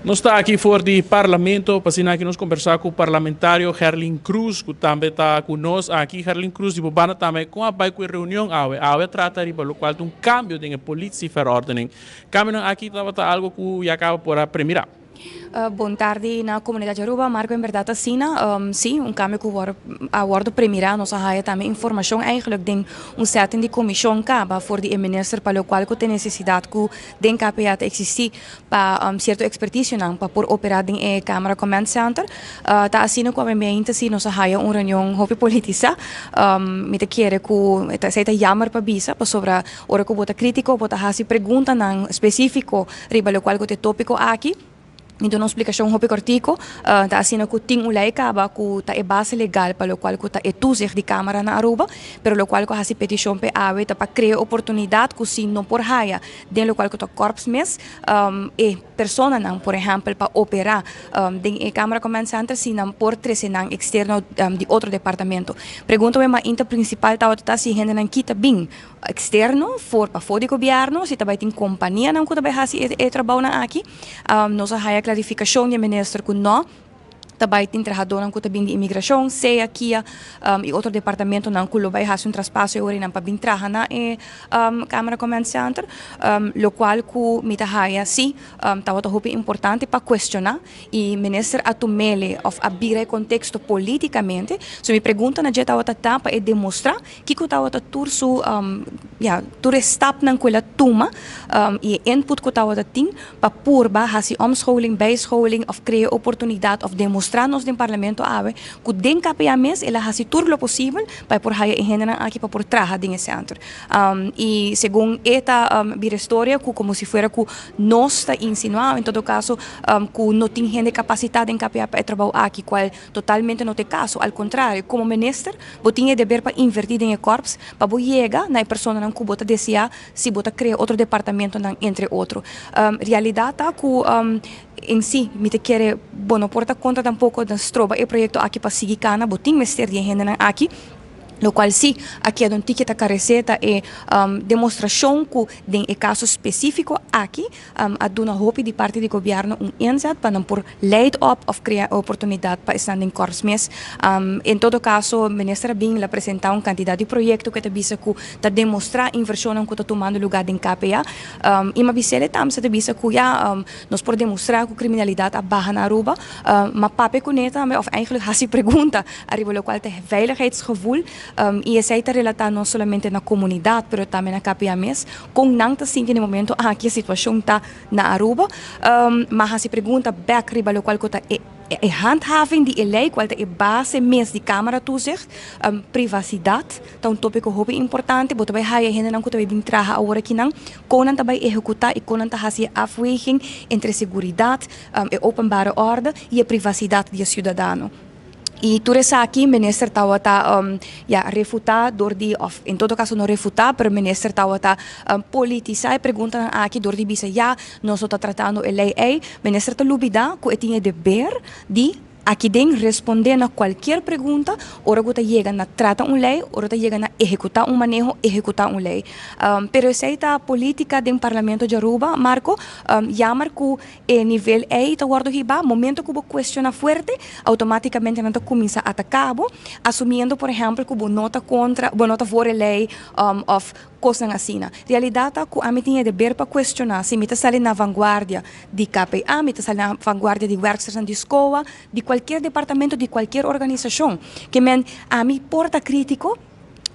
Nos ta aki for di Parlamento, pa asina aki nos kombersá ku parlamentario Gerlin Cruz, ku tambe ta ku nos aki. Gerlin Cruz, di bo banda tambe, kon a bai ku e reunion awe? Awe a trata riba lokual ta un kambio den e politieverordening. Kambionan aki tabata algu ku ya kaba por a premirá. Bon tardi na comunidad di Aruba. Marco, en berdad asina, si, un cambio cu a wordo premira. Nos a haya tambe informacion eigenlijk den un setting di comision caba for di e minister pa locual cu ta necesidad cu den KPA ta existi pa cierto experticionan pa por opera den e Camera Command Center. Ta asina cu awe si nos a haya un reunion hopi politisa. Mi ta kere cu esey ta jammer pa bisa, pasobra ora cu bo ta critico, bo ta haci preguntanan specifico riba locual cu ta e topico aki. Mi duna un splicacion hopi cortico, ta asina cu tin un ley caba cu ta e base legal pa locual cu ta e toezicht di camara na Aruba, pero locual cu haci peticion p'e awe ta pa crea oportunidad cu si no por haya den locual cu ta korps mes e personanan, por ehempel, pa opera den e Camera Command Center, si nan por trece nan externo di otro departamento. Pregunta mi mainta principal tabata ta si hendenan kita bin externo for pafó di gobierno, si ta bay tin companianan cu ta bay haci e trabounan aki. Nos a haya clarificacion di e minister cu no ta bay tin trahadornan cu ta bin di inmigracion, SEA, KIA y otro departamentonan cu lo bay haci un traspaso e ora pa bin traha na e Camera Command Center, locual cu mi ta haya si tabata hopi importante pa cuestiona y minister a tumele of a bira e contexto politicamente. So mi pregunta na dje tabata ta pa e demostra kiko tabata tur su ya, tur e stapnan cu el a tuma y e input cu tabata tin pa purba haci omscholing, bijscholing of crea oportunidad of demostra nos den Parlamento awe cu den KPA mes el a haci tur lo posibel pa por haya e hendenan aki pa por traha den e center. Y segun e ta bira historia cu como si fuera cu nos ta insinua, en todo caso, cu no tin hende capacita den KPA pa e trabou aki, cual totalmente no ta e caso. Al contrario, como minister, bo tin e deber pa inverti den e korps, pa bo yega na e personanan cu bo ta desea si bo ta crea otro departamentonan, entre otro. Realidad ta cu en si, mi ta kere, bo no por ta contra tampoco den stroba e proyecto aki pa sigui cana, bo tin mester di e hendenan aki, locual si, aki a un tiki ta carece ta e demostracion cu den e caso specifico aki a duna hopi di parti di gobierno un inzet pa nan por leid op of crea oportunidad pa esnan den korps mes. En todo caso, minister a bin la presenta un cantidad di proyecto cu ta bisa cu ta demostra inversionnan cu ta tumando lugar den KPA. Y mi a bisele tambe ta bisa cu ya, nos por demostra cu criminalidad a baha na Aruba, ma papia cu ne tambe of eigenlijk haci pregunta ariba locual ta veiligheidsgevoel y esey ta relata no solamente na comunidad pero tambe na KPA mes, con nan ta sinti na e momento aki e situacion ta na Aruba. Ma haci pregunta back riba locual cu ta e handhaving di e ley, cual ta e base mes di camera toezicht. Privacidad ta un topico hopi importante. Bo ta bay haya hendenan cu ta bay bin traha awor akinan, con nan ta bay ehecuta y con nan ta haci e afweging entre seguridad, e openbare orde y e privacidad di e ciudadano. Y tur esaki minister tabata ya, refuta door di, of en todo caso no refuta, pero minister tabata politisa e preguntanan aki door di bisa ya, nos ta tratando e ley ey. Minister ta lubida cu e tin e deber di aki den responde na cualkier pregunta ora cu ta yega na trata un ley, ora ta yega na ehecuta un maneho, ehecuta un ley. Pero esey ta politica den Parlamento di Aruba, Marco, jammer cu e nivel ey ta wordo hiba, momento cu bo cuestiona fuerte, automaticamente nan ta cuminsa ataca bo, asumiendo, por ehempel, cu bo no ta contra, bo no ta voor e ley of cosnan asina. Realidad ta cu ami tin e deber pa cuestiona, si mi ta sali na vanguardia di KPA, mi ta sali na vanguardia di werksters di SCOA, di cualkier departamento, di cualkier organisacion. Kiermen, ami por ta critico,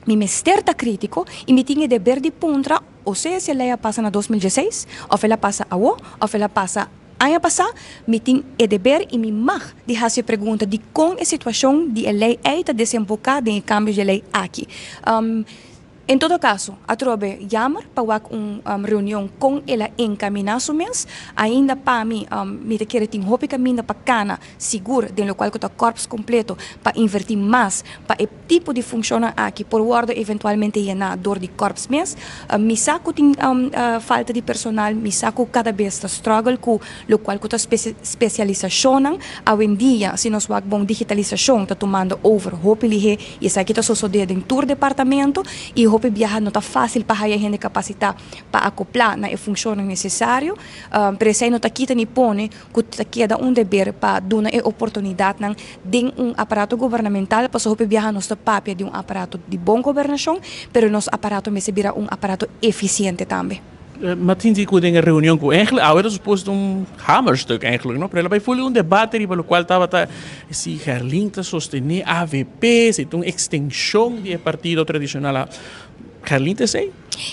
mi mester ta critico, y mi tin e deber di puntra, o sea si e ley a pasa na 2016, of el a pasa awo, of el a pasa aña pasa, mi tin e deber y mi mag di haci pregunta di con e situacion di e ley ey ta desemboca den e cambio di ley aki. En todo caso, atrobe jammer pa wak un reunion con el a encamina su mes. Ainda pa mi, mi ta kere tin hopi caminda pa cana sigur den locual cu ta korps completo pa inverti mas pa e tipo di funcion aki por wordo eventualmente yena door di korps mes. Mi sa cu tin falta di personal, mi sa cu cada bes ta struggle cu locual cu ta specialisacionnan. Awendia, si nos wak bon, digitalisacion ta tumando over hopi lihe y esaki ta sucede den tur departamento y Hopi biaha no ta facil pa haya hende capacita pa acopla na e funcion necesario, pero esey no ta kita ni pone cu ta keda un deber pa duna e oportunidad nan den un aparato gubernamental, paso hopi biaha nos ta papia di un aparato di bon gobernacion, pero nos aparato mester bira un aparato eficiente tambe. Maar tin cu den reunion cu eigenlijk awe suposto un hamerstuk eigenlijk, no? Pero bay full un debate riba locual tabata si Gerlin ta sostene AVP, si un extension di partido tradicional. Gerlin ta esey?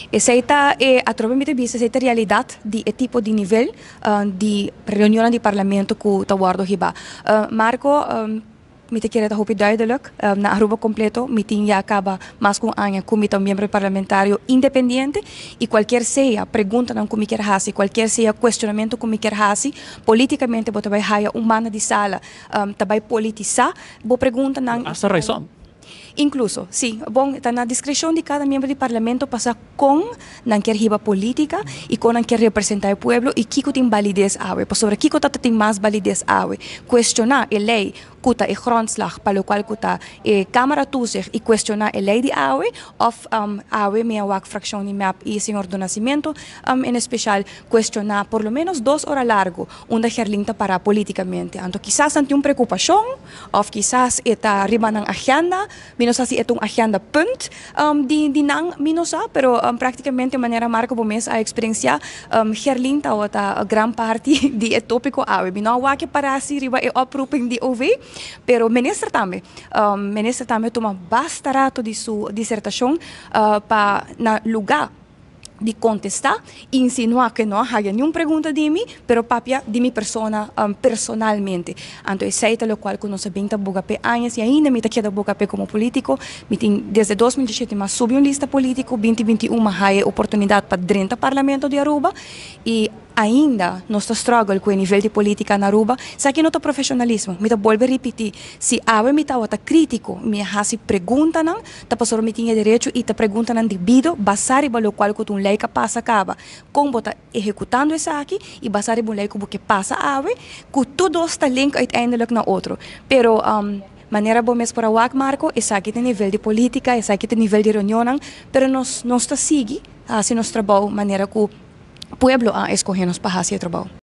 Esey ta e atrobe mi ta bisa, esey ta realidad di e tipo di nivel di reunion di parlamento cu ta wordo hiba. Marco, mi ta kere ta hopi duidelijk, na Aruba completo, mi tin ya caba mas cu aña cu mi miembro parlamentario independiente y cualkier sea pregunta nan cu mi kier hasi, cualkier sea cuestionamento cu mi kier hasi, politicamente bo ta bay haya un banda di sala ta bay politisa bo pregunta nan. Hasta rason. Incluso, si. Bon, ta na discrecion di cada miembro di parlamento pasa con nan kier hiba politica y con nan kier representa e pueblo y kico tin validez awe. Pasobra kico ta tin mas validez awe? Cuestiona e ley cu ta e grondslag pa locual cu ta e Camara Toezicht y cuestiona e ley di awe of awe mi a wak fraccion di MEP y señor Do Nascimento en especial cuestiona por lo menos 2 ora largo unda Gerlin ta para politicamente. Anto kisas nan tin un preocupacion of kisas e ta riba nan agenda, mi no sa si e un agenda punt di nan, mi no sa, pero practicamente manera Marco bo mes a experiencia, Gerlin ta gran parti di e topico awe. Mi no wak para si riba e oproeping di OV, pero minister tambe. Minister tambe tuma basta rato di su disertacion pa na lugar di contesta, insinua cu no haya ningun pregunta di mi, pero papia di mi persona personalmente. Anto, esey ta locual cu nos a bin ta boga pe aña y ainda mi ta keda boga pe como politico. Mi tin desde 2017 m'a subi un lista politico, 2021 m'a haya oportunidad pa drenta parlamento di Aruba y ainda nos ta struggle cu e nivel di politica na Aruba. Esaki no ta profesionalismo. Mi ta bolbe ripiti. Si awe mi ta critico, mi hasi pregunta nan, ta pasobra mi tin derecho y ta pregunta nan debido, basa riba locual cu un ley cu pasa caba. Con bo ta ehecutando esaki y basa riba un ley cu cu pasa awe, cu tur ta link uiteindelijk na otro. Pero manera bo mes por a wak, Marco, esaki ta nivel di politica, esaki ta nivel di reunion, pero nos ta sigui hasi nos trabou manera cu pueblo a scoge nos pa haci e trabou.